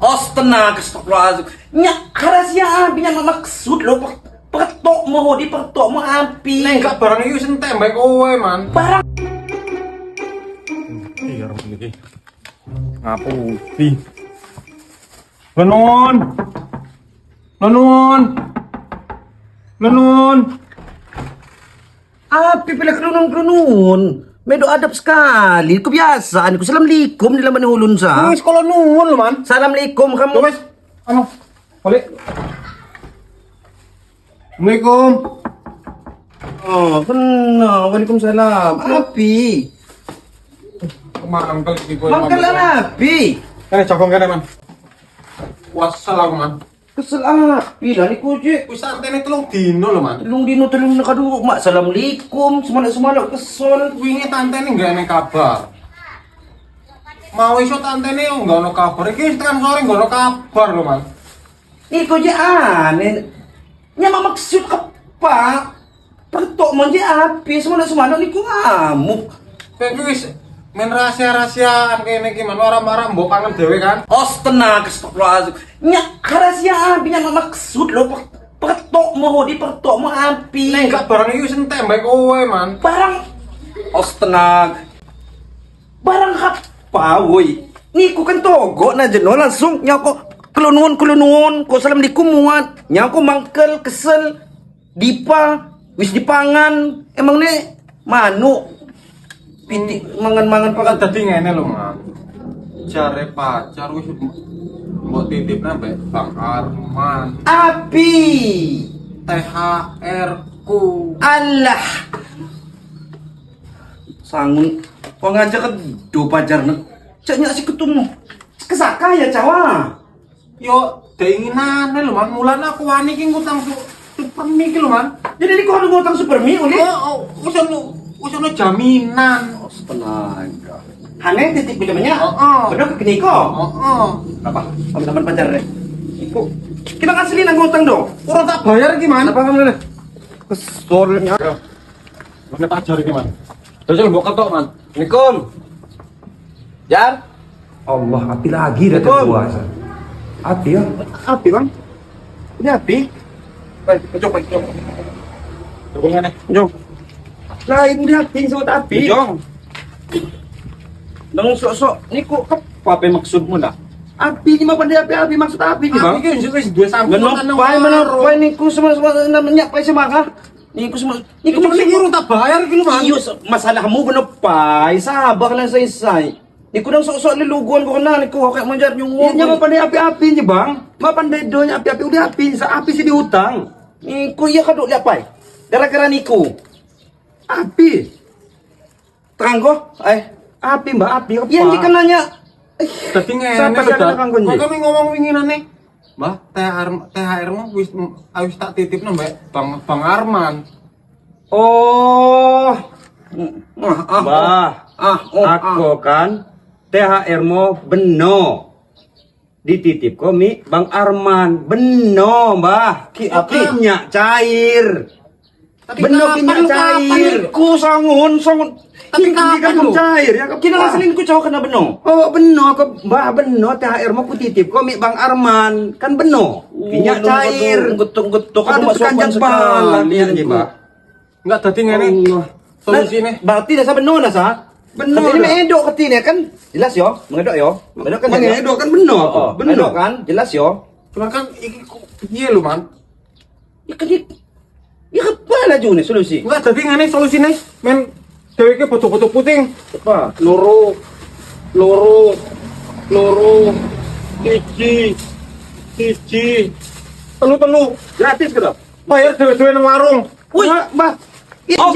Astaga, astagfirullahaladzim. Nya, rahasia api nya maksud lo pertok mo di pertok mo api. Nek enggak barang iki wis entek mbek kowe, Man. Barang Iya, rambut iki. Ngapusi. Lenun. Lenun. Lenun. Api pila kerunun-kerunun. Medo adab sekali. Kebiasaan. Ku assalamualaikum di laman hulun sa. Wis kula nuwun lho, Man. Assalamualaikum kamu. Yo wis. Anu, balik. Assalamualaikum. Oh, kena. Waalaikumsalam. Api. Mangkel iki kowe. Mangkel api. Kene jagong kene, Man. Wasal aku, Man. Kesel api lah ni kucik. Wis antene 3 dino lho, Man. 3 dino telung nakadu mak assalamualaikum semalak semalak kesel. Wingi tantene enggak enek kabar. Mau iso tantene yo enggak ono kabar. Iki wis tekan sore enggak ono kabar lho, Man. Iko je aneh. Nya maksud apa? Pertok mon je api semalak semalak ni ku ngamuk. Kowe iki wis main rahasia-rahasiaan kene iki, Man. Ora-ora mbok pangan dhewe kan. Astaga, astagfirullahaladzim. Nya rahasia api nya maksud lo pertok mo di pertok mo api. Nek enggak barang iki wis entek mbek kowe, Man. Barang astaga. Barang apa woi? Niku kan togo na jeno langsung nyako kelunuun kelunuun ko assalamualaikum muat nyako mangkel kesel dipa wis dipangan emang nih manuk pitik mangan-mangan Kok pakan. Dadi ngene lho, Man. Jare pacar wis mbok titipne mbek Bang Arman. Api. THR ku. Allah sangun kok ngajak ke do pacar nih caknya si ketemu kesaka ya cawa. Yo deinginane lho, Man. Mulane aku wani iki ngutang Supermi iki lho, Man. Jadi ini kok ada ngutang Supermi oleh? Oh, wis ono jaminan. Oh, tenaga. Hane titik pinjamannya. Heeh. Bener ke Niko. Heeh. Apa? Teman-teman pacar deh. Iku. Kita ngasih nang ngutang dong. Ora tak bayar iki, Man. Apa kamu nih? Kesolnya. Mana pacar iki, Man? Terus mbok ketok, Man. Assalamualaikum. Jar. Allah, api lagi datang Assalamualaikum. puasa. Api ya? Api, Bang. Ini api. Baik, jom, baik, jom. Dukung ngene. Jom. Lain ini api, sebut api. Jong. Nang sok-sok niku apa maksudmu lah? Api ini mah pandai api-api maksud api ki, Bang. Api iki wis duwe sanggup. Menopai menopai niku semua semua namanya apa sih maka? Niku semua niku Niku mending urung tak bayar iki lho, Man. Iyo, masalahmu menopai sabar lah selesai. Niku dang sok-sok leluguan ko kena niku kayak menjar nyunggu. Iya, mah pandai api-api nih, Bang. Mah pandai donya api-api udah api, sa api sih diutang. Niku iya kaduk liap pai. Gara-gara niku. Api. Terang ko? Eh, Api, Mbak, api apa? yang jika nanya Dadi ngene Siapa lho, sih Dan. yang kanggo, Nji? Kok kami ngomong winginane? Mbah, THR THR mu wis wis tak titipno mbek Bang Bang Arman. Oh, ah, ah, Mbah. ah, oh, ah. Aku kan THR mo beno. Dititip komi Bang Arman. Beno, Mbah. Ki api. Minyak cair. Tapi Beno kapan minyak lu, kapan cair. Niku sangun sangun. Tapi Ini kapan kan lu? cair ya. Kina ngasilin ku cowok kena beno. Oh, beno kok Mbah beno THR mau kutitip komi Bang Arman. Kan beno. Minyak cair. Getuk-getuk Aduh, tekanjang banget ya, Mbak. Enggak dadi ngene. Allah. Solusine. Berarti dah sa beno dah sa. Beno Ini dah. mengedok ketine kan jelas yo, mengedok yo. Mengedok kan Mengedok kan beno. Oh, Beno. beno kan jelas yo. Cuman kan iki kok piye lho, Man? Ya kan ya apa lah nih solusi? Enggak dadi ngene solusine, men dheweke foto-foto puting. Apa? Loro loro loro siji siji telu telu Gratis gitu. Bayar dhewe-dhewe nang warung. Wih, Mbah, Oh.